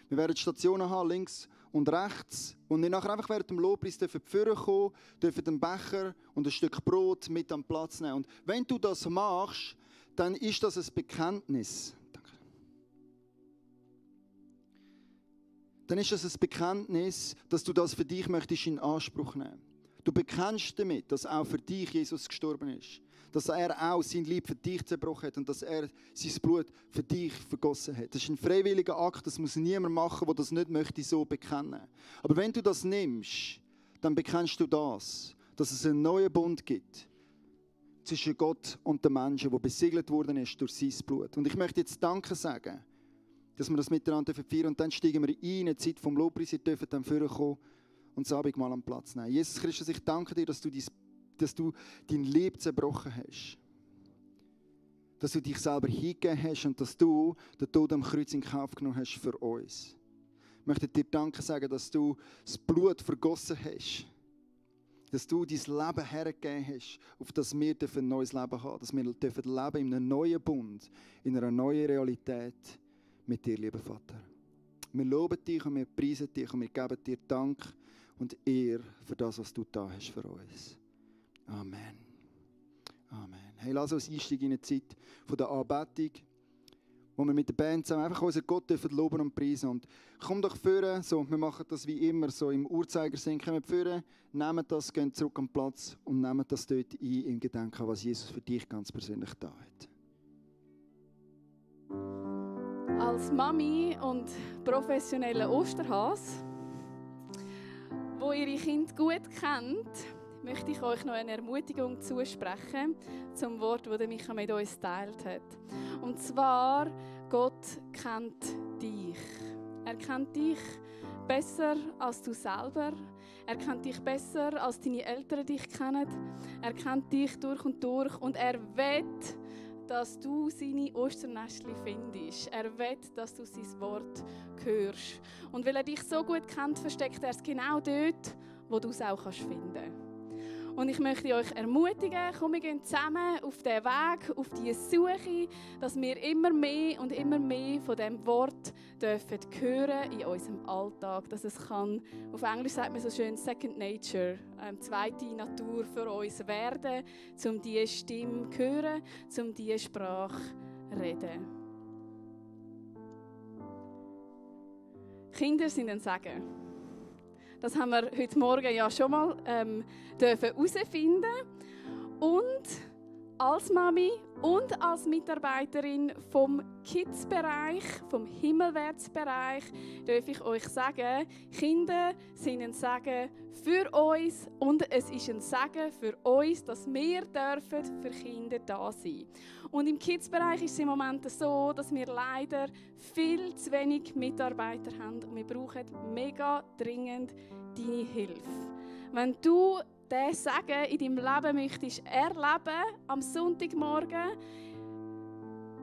Wir werden Stationen haben, links und rechts. Und wir nachher einfach während dem Lobpreis dürfen die Führer kommen, dürfen den Becher und ein Stück Brot mit am Platz nehmen. Und wenn du das machst, dann ist das ein Bekenntnis. Dann ist das ein Bekenntnis, dass du das für dich möchtest in Anspruch nehmen. Du bekennst damit, dass auch für dich Jesus gestorben ist. Dass er auch sein Leib für dich zerbrochen hat und dass er sein Blut für dich vergossen hat. Das ist ein freiwilliger Akt, das muss niemand machen, der das nicht möchte so bekennen. Aber wenn du das nimmst, dann bekennst du das, dass es einen neuen Bund gibt zwischen Gott und den Menschen, der besiegelt worden ist durch sein Blut. Und ich möchte jetzt Danke sagen, dass wir das miteinander feiern und dann steigen wir ein in eine Zeit vom Lobpreis, ihr dürft dann vorkommen und das Abendmahl am Platz nehmen. Jesus Christus, ich danke dir, dass du dein Leben zerbrochen hast. Dass du dich selber hingegeben hast und dass du den Tod am Kreuz in Kauf genommen hast für uns. Ich möchte dir Danke sagen, dass du das Blut vergossen hast. Dass du dein Leben hergegeben hast, auf das wir ein neues Leben haben. Dass wir leben in einem neuen Bund, in einer neuen Realität mit dir, lieber Vater. Wir loben dich und wir preisen dich und wir geben dir Dank und Ehre für das, was du da hast für uns. Amen. Amen. Hey, lass uns einsteigen in eine Zeit der Anbetung, wo wir mit der Band zusammen einfach unseren Gott loben und preisen. Und komm doch vorne, so, wir machen das wie immer so im Uhrzeigersinn. Kommt vorne, nehmt das, geht zurück am Platz und nehmt das dort ein im Gedenken, was Jesus für dich ganz persönlich da hat. Als Mami und professioneller Osterhas, wo ihre Kinder gut kennt, möchte ich euch noch eine Ermutigung zusprechen zum Wort, das Micha mit uns geteilt hat. Und zwar, Gott kennt dich. Er kennt dich besser als du selber. Er kennt dich besser als deine Eltern dich kennen. Er kennt dich durch und er will, dass du seine Osternestchen findest. Er will, dass du sein Wort hörst. Und weil er dich so gut kennt, versteckt er es genau dort, wo du es auch finden kannst. Und ich möchte euch ermutigen, komm, wir gehen zusammen auf diesen Weg, auf diese Suche, dass wir immer mehr und immer mehr von diesem Wort dürfen hören in unserem Alltag. Dass es kann, auf Englisch sagt man so schön, Second Nature, zweite Natur für uns werden, um diese Stimme zu hören, um diese Sprache zu reden. Kinder sind ein Segen. Das haben wir heute Morgen ja schon mal herausfinden dürfen. Und als Mami und als Mitarbeiterin vom Kids-Bereich, vom Himmelwärtsbereich, darf ich euch sagen, Kinder sind ein Segen für uns und es ist ein Segen für uns, dass wir dürfen für Kinder da sein. Und im Kids-Bereich ist es im Moment so, dass wir leider viel zu wenig Mitarbeiter haben und wir brauchen mega dringend deine Hilfe. Wenn du diesen Segen in deinem Leben möchtest erleben, am Sonntagmorgen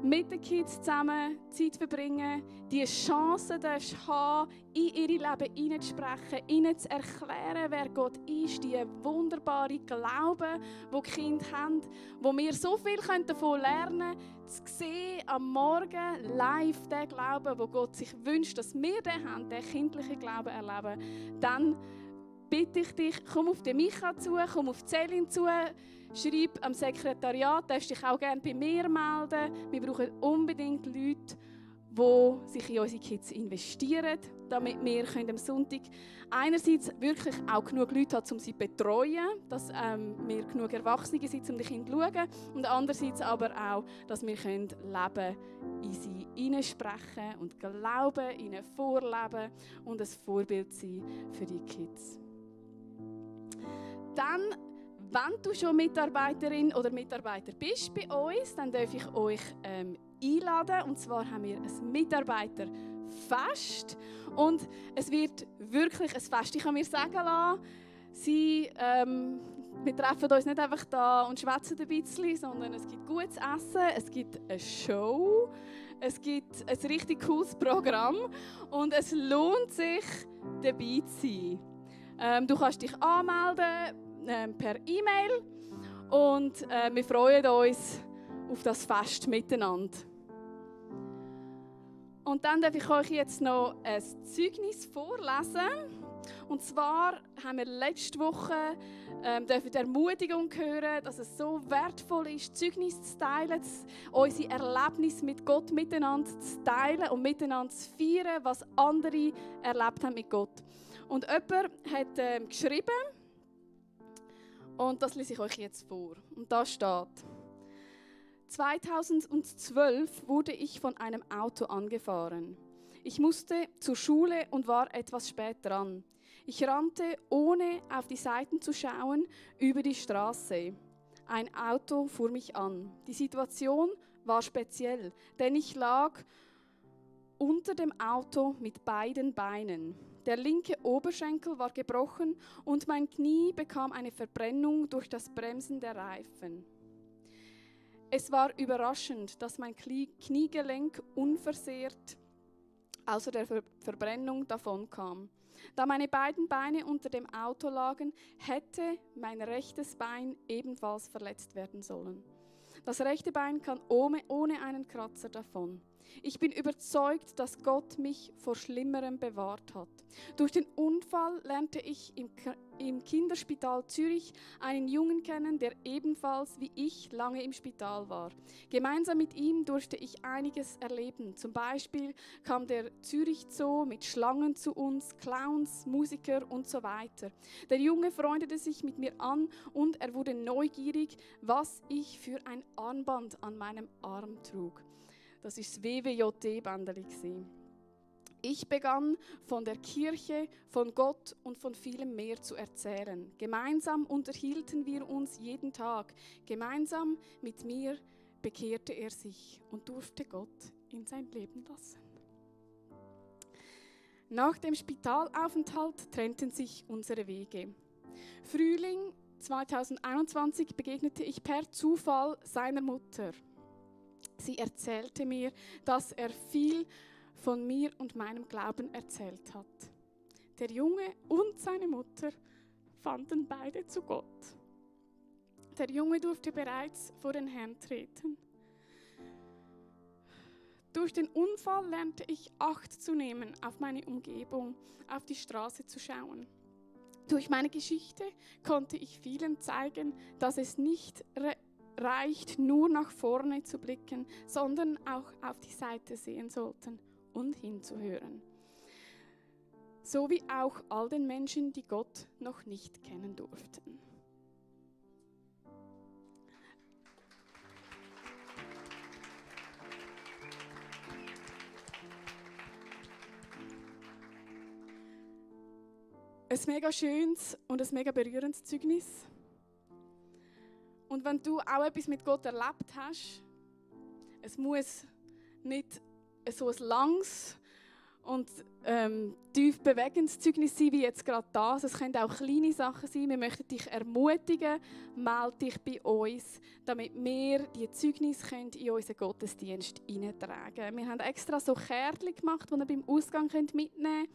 mit den Kids zusammen Zeit verbringen, die Chance darfst haben, in ihr Leben hineinzusprechen, ihnen zu erklären, wer Gott ist, die wunderbare Glaube, die Kinder haben, wo wir so viel davon lernen können, zu sehen am Morgen live den Glauben, wo Gott sich wünscht, dass wir den haben, den kindlichen Glauben erleben, dann bitte ich dich, komm auf den Micha zu, komm auf Céline zu, schreib am Sekretariat, darfst dich auch gerne bei mir melden. Wir brauchen unbedingt Leute, die sich in unsere Kids investieren, damit wir am Sonntag einerseits wirklich auch genug Leute haben, um sie zu betreuen, dass wir genug Erwachsene sind, um die Kinder zu schauen, und andererseits aber auch, dass wir Leben in sie hineinsprechen und Glauben ihnen vorleben und ein Vorbild sein für die Kids. Dann, wenn du schon Mitarbeiterin oder Mitarbeiter bist bei uns, dann darf ich euch einladen. Und zwar haben wir ein Mitarbeiterfest. Und es wird wirklich ein Fest. Ich kann mir sagen lassen, wir treffen uns nicht einfach da und schwätzen ein bisschen, sondern es gibt gutes Essen, es gibt eine Show, es gibt ein richtig cooles Programm und es lohnt sich, dabei zu sein. Du kannst dich anmelden per E-Mail und wir freuen uns auf das Fest miteinander. Und dann darf ich euch jetzt noch ein Zeugnis vorlesen. Und zwar haben wir letzte Woche die Ermutigung hören, dass es so wertvoll ist, Zeugnis zu teilen, unsere Erlebnisse mit Gott miteinander zu teilen und miteinander zu feiern, was andere erlebt haben mit Gott. Und jemand hat geschrieben, und das lese ich euch jetzt vor. Und da steht: 2012 wurde ich von einem Auto angefahren. Ich musste zur Schule und war etwas spät dran. Ich rannte, ohne auf die Seiten zu schauen, über die Straße. Ein Auto fuhr mich an. Die Situation war speziell, denn ich lag unter dem Auto mit beiden Beinen. Der linke Oberschenkel war gebrochen und mein Knie bekam eine Verbrennung durch das Bremsen der Reifen. Es war überraschend, dass mein Kniegelenk unversehrt außer der Verbrennung davonkam. Da meine beiden Beine unter dem Auto lagen, hätte mein rechtes Bein ebenfalls verletzt werden sollen. Das rechte Bein kam ohne einen Kratzer davon. Ich bin überzeugt, dass Gott mich vor Schlimmerem bewahrt hat. Durch den Unfall lernte ich im Kinderspital Zürich einen Jungen kennen, der ebenfalls wie ich lange im Spital war. Gemeinsam mit ihm durfte ich einiges erleben. Zum Beispiel kam der Zürich Zoo mit Schlangen zu uns, Clowns, Musiker und so weiter. Der Junge freundete sich mit mir an und er wurde neugierig, was ich für ein Armband an meinem Arm trug. Das war das WWJD-Bändeli. Ich begann von der Kirche, von Gott und von vielem mehr zu erzählen. Gemeinsam unterhielten wir uns jeden Tag. Gemeinsam mit mir bekehrte er sich und durfte Gott in sein Leben lassen. Nach dem Spitalaufenthalt trennten sich unsere Wege. Frühling 2021 begegnete ich per Zufall seiner Mutter. Sie erzählte mir, dass er viel von mir und meinem Glauben erzählt hat. Der Junge und seine Mutter fanden beide zu Gott. Der Junge durfte bereits vor den Herrn treten. Durch den Unfall lernte ich Acht zu nehmen auf meine Umgebung, auf die Straße zu schauen. Durch meine Geschichte konnte ich vielen zeigen, dass es nicht reicht, nur nach vorne zu blicken, sondern auch auf die Seite sehen sollten und hinzuhören. So wie auch all den Menschen, die Gott noch nicht kennen durften. Ein mega schönes und ein mega berührendes Zeugnis. Und wenn du auch etwas mit Gott erlebt hast, es muss nicht so ein langes und tief bewegendes Zeugnis sein, wie jetzt gerade das. Es können auch kleine Sachen sein. Wir möchten dich ermutigen, melde dich bei uns, damit wir die Zeugnisse in unseren Gottesdienst hineintragen können. Wir haben extra so Kärtchen gemacht, die ihr beim Ausgang mitnehmen könnt.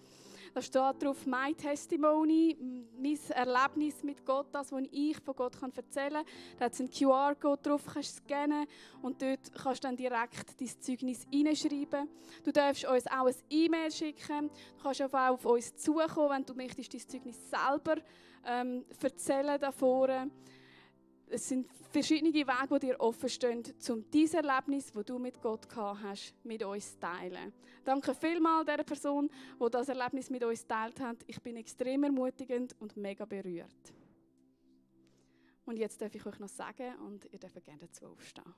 Da steht drauf «My Testimony», mein Erlebnis mit Gott, das, was ich von Gott erzählen kann. Da hat es einen QR-Code drauf, kannst du scannen und dort kannst du dann direkt dein Zeugnis reinschreiben. Du darfst uns auch ein E-Mail schicken. Du kannst auch auf uns zukommen, wenn du möchtest, dein Zeugnis selber erzählen davor. Es sind verschiedene Wege, die dir offen stehen, um dieses Erlebnis, das du mit Gott gehabt hast, mit uns zu teilen. Danke vielmals der Person, die das Erlebnis mit uns geteilt hat. Ich bin extrem ermutigend und mega berührt. Und jetzt darf ich euch noch sagen und ihr dürft gerne dazu aufstehen.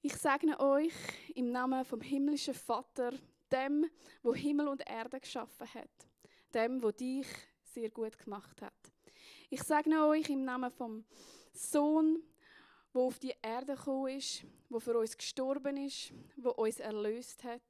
Ich segne euch im Namen vom himmlischen Vater, dem, wo Himmel und Erde geschaffen hat, dem, wo dich sehr gut gemacht hat. Ich segne euch im Namen vom Sohn, der auf die Erde gekommen ist, der für uns gestorben ist, der uns erlöst hat.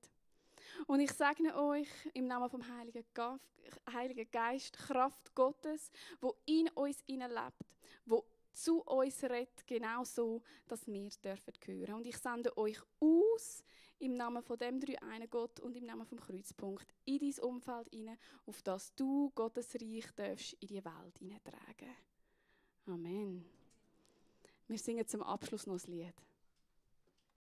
Und ich segne euch im Namen vom Heiligen Geist, Kraft Gottes, wo in uns lebt, wo zu uns redet, genau so, dass wir dürfen hören. Und ich sende euch aus, im Namen von dem dreieinen Gott und im Namen vom Kreuzpunkt, in dein Umfeld hinein, auf das du Gottes Reich darfst in die Welt hineintragen. Amen. Wir singen zum Abschluss noch ein Lied.